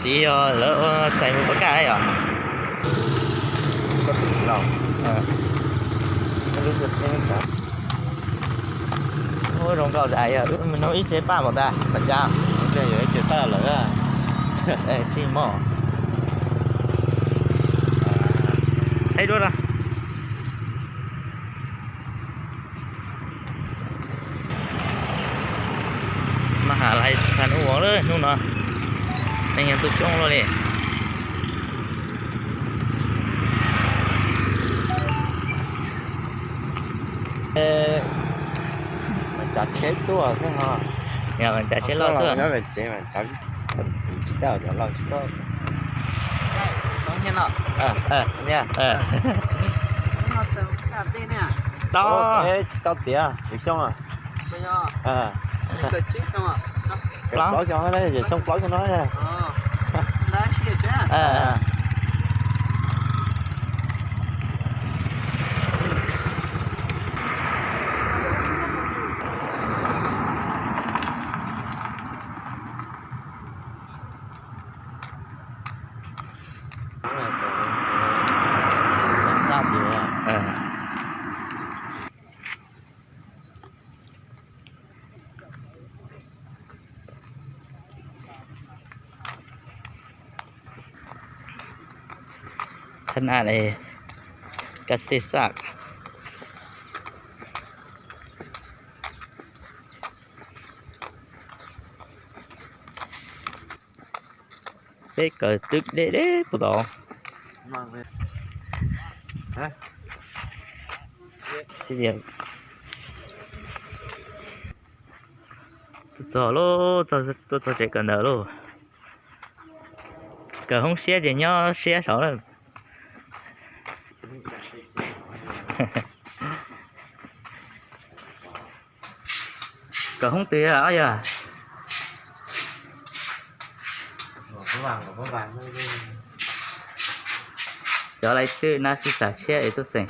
Yog lawv ua txais mus pab kaj yom. Ua zoo nkauj tas yog wb mus nug ib tsev paj npaum ntag, paj cav. Tsis mog. Thaij duab na. Mas has lais xas nuj vov lawm hnub no, neeg yog tuaj coob luaj li. Tsav tsheb tuaj xwb ho. Yog tsav tsheb loj tuaj. Tau, tsis tau tiav, xyoo plaub xyoo, xyoo plaub xyoo no. Thab naj li kab xej xaj. Peb kawm twb deb deb puas tau. Txog lauj, tuaj txog tsev kawm ntawv lauj. Kawm hoob siab ces nyob siab saud lawm. Kawm hoob twg os yog? Cov lais xwb nab xib xas tshiab es tuaj xeem.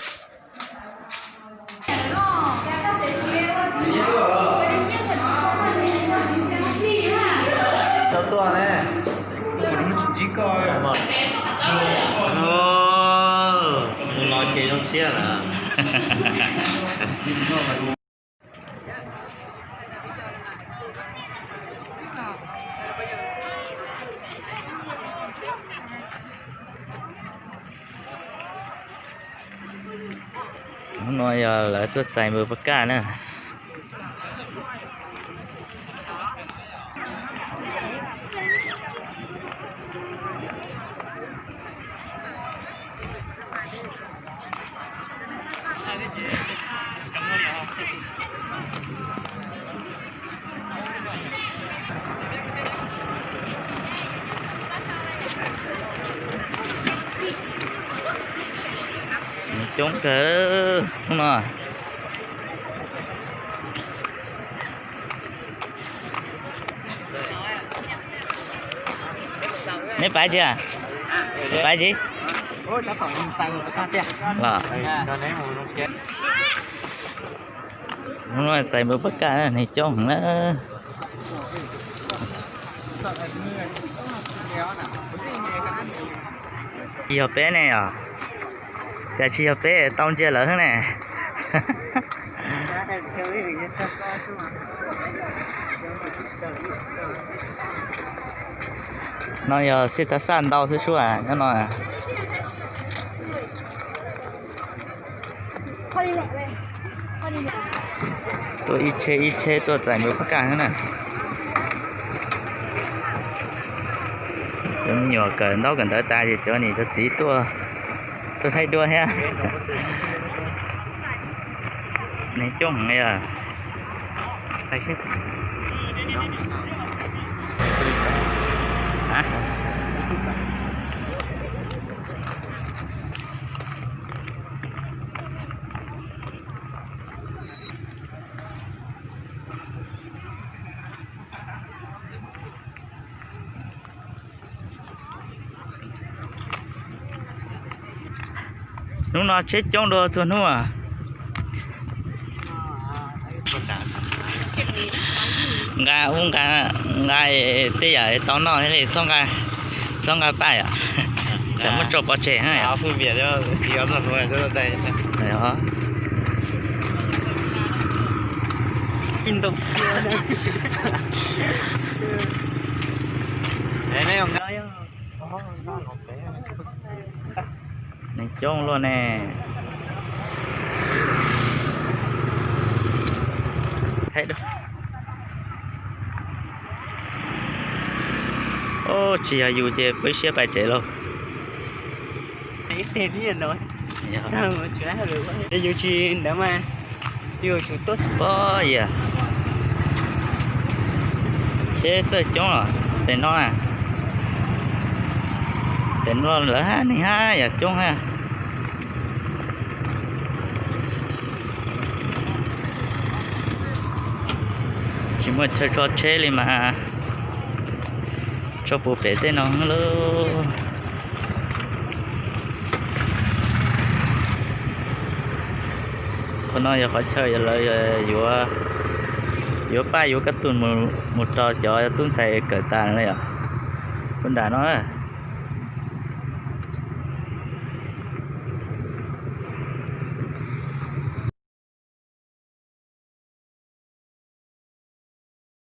Los ces zoo siab lawm. Hnub no yog lawv tuaj txais npawg pab kaj na. Coob kawg hnub no. Neb pab tsis? Neb pab tsis? Los, hnub no txais npawg pab kaj neeg coob heev na. Tsis yog peb ne os. Cas tsis yog peb tau ntsia lawv xwb ne. No yog xib thab xaj ntau xwb sub nyob no. Tuaj ib tsheb ib tsheb tuaj txais npawg pab kaj xwb na. Cov me nyuam kawm ntaub kawm ntawv tas ces cov niam cov txiv tuaj, tuaj thaij duab thiab. Neeg coob heev li os. Hnub no tsheb coob dua txhua hnub. Nqa ub nqa, nqa tej yam tau noj thiaj li txhob nqa. Txhob nqa paj yom, tsam muab tso pov tseg na. Neeg coob luaj ne. Tsis yog yus ces peb siab pais tsev lauj. Yus tsis ntawd mas, pob yam, tsheb txawj coob los pem no na. Pem no lawv hab neeg hab yam coob hab. Tsis muaj chaw tso tsheb li mas tso puag pem tej no lauj. Qhov no yog qhov chaw lawv yuav paj yuav kab tus mus rau cov tub ntxhais kawm tas na yom. Puag nram no.